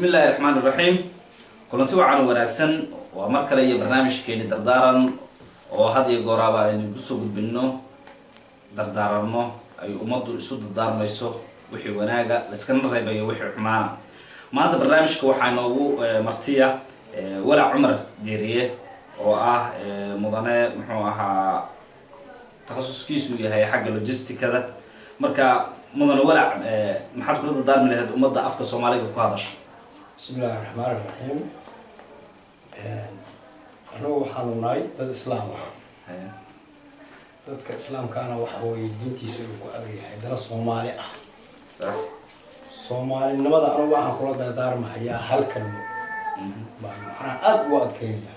Bismi illaahi raxmaan iraxiim. Kulanti wacan oo wanaagsan. Waa mar kale iyo barnaamijkeeni Dardaaran, oo had iyo gooraaba aynu kusoo gudbino dardaaranno ay ummaddu isu dardaarmayso, wixii wanaaga laiskana reebayo, wixii xumaana. Maanta barnaamijka waxaa inoogu martiya Walac Cumar Diiriye, oo ah mudane muxuu ahaa takhasuskiisu yahay xagga logisticada. Marka, mudane Walac, maxaad kula dardaarmi lahayd ummadda afka Soomaaliga ku hadasho? Bismi illaahi raxmaan iraxiim. Annagu waxaanu nahay dad Islaam ah. Dadka Islaamkaana waxa weeye diintiisa uu ku adag yahay, dana Soomaali ah. Soomaalinimada anigu waxaan kula dardaarmahayaa hal kalmo baan macnaha aada ugu adkeynaya.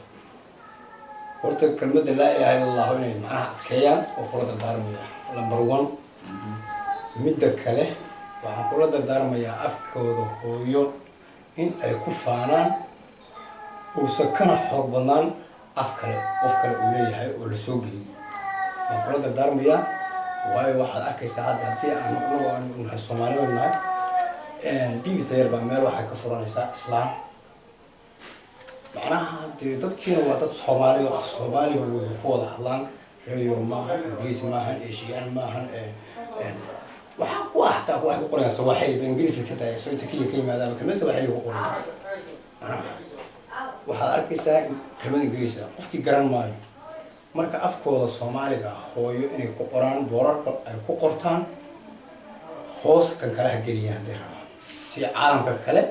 Horta kelmadda laa ilaaha illa Allahu inay macnaha adkeeyaan oo kula dardaarmaya, number one. Midda kale, waxaan kula dardaarmayaa afkooda hooyo in ay ku faanaan, uusan kana xoog badnaan af kale qof kale uu leeyahay oo la soo geliyay baan kula dardaarmayaa. Waayo, waxaad arkaysaa hadda haddii aan anagu aanu nahay Soomaalida nahay, bibita yar baa meel waxay ka furanaysaa Islaam. Macnaha dee dadkiina waa dad Soomaali oo af Soomaaliga way ku wada hadlaan. Reer Yurub maahan, Ingiriis maahan, Eeshiyaan maahan. Waxaa ku ah hataa waxay ku qorayaan Sawaaxili ba Ingiriiska ka tahay. Soo inta Kenya ka yimaadaan kelmad Sawaaxili ku qoran. Macnaha waxaad arkaysaa kelmad Ingiriis ah qofkii garan maayo. Marka afkooda Soomaaliga hooyo inay ku qoraan boorarka, ay ku qortaan hoos, kan kale ha geliyaan hadday rabaan, si caalamka kale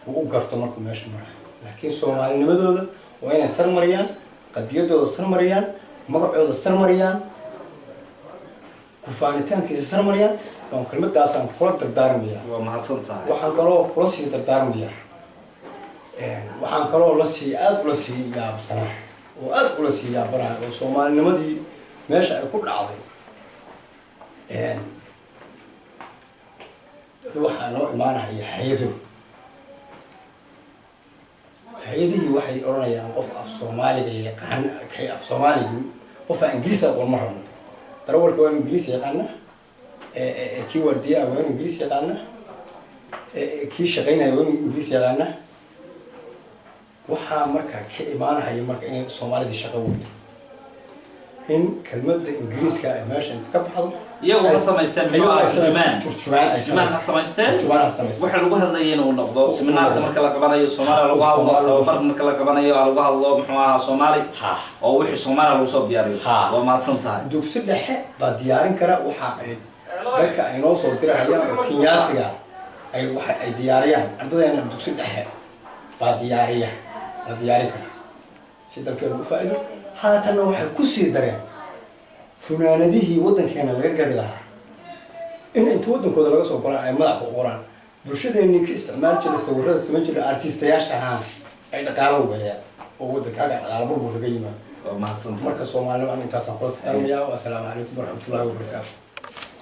uu u garto markuu meesha marayo. Laakiin Soomaalinimadooda waa inay sarmariyaan, qadiyadooda sarmariyaan, magacooda sarmariyaan, kufaanitaankiisa sarmariyaan. Baan kelmadaasaan kula dardaarmaya. Waa mahadsan tahay. Waxaan kaloo kula sii dardaarmaya, waxaan kaloo lasii aada ula sii yaabsanaa oo aada ula sii yaabanahay oo Soomaalinimadii meesha ay ku dhacday, dad waxaa noo imaanaya hay-ado. Hay-adihii waxay odhanayaan qof af Soomaaliga yaqaan kay af Soomaaligi, qof aan Ingiriis aqoon ma rabno. Darawalka waa inu Ingiriis yaqaana, kii waardiyaha waa inu Ingiriis yaqaana, kii shaqaynaya waa inu Ingiriis yaqaana. Waxaa marka ka imaanahaya marka inay Soomaalidii shaqo weydo, in kelmadda Ingiriiska ay meesha inta ka baxdo. Iyagu ha samaysteen muxuu Iyagu ahaa ay turjumaan. Turjumaan ay turjumaan ha samaysteen. Turjumaan ha samaysteen. Waxa lagu hadlayay inuu noqdo seminaarka marka la qabanayo Soomaaliya lagu hadlo, Soomaali. tababar marka la qabanayo lagu hadlo muxuu ahaa Soomaali oo wixii Soomaaliya lagu soo diyaariyo. Waa mahadsan tahay. Dugsi dhexe baa diyaarin kara. Waxa ay dadka ay noo soo dirahayaan oo Kenyaatiga ay waxa ay diyaariyaan ardadeena, dugsi dhexe baa diyaariya, la diyaarin kara si dalkeenu u faa'iido. Haatanna waxay kusii dareen funaanadihii waddankeena laga gadi lahaa in inta waddankooda laga soo qoraan ay madax ku qoraan. Bulshadeenii ka isticmaali jiray sawirada samayn jiray, artistayaasha ahaan, ay dhaqaalo weeyaan oo waddankaaga dhaqaalo burbur kaga yimaado. Waa mahadsan tahay. Marka Soomaalida aan intaasaan kula dardaarmayaa. Assalaamu calaykum waraxmatullahi wabarakaatu.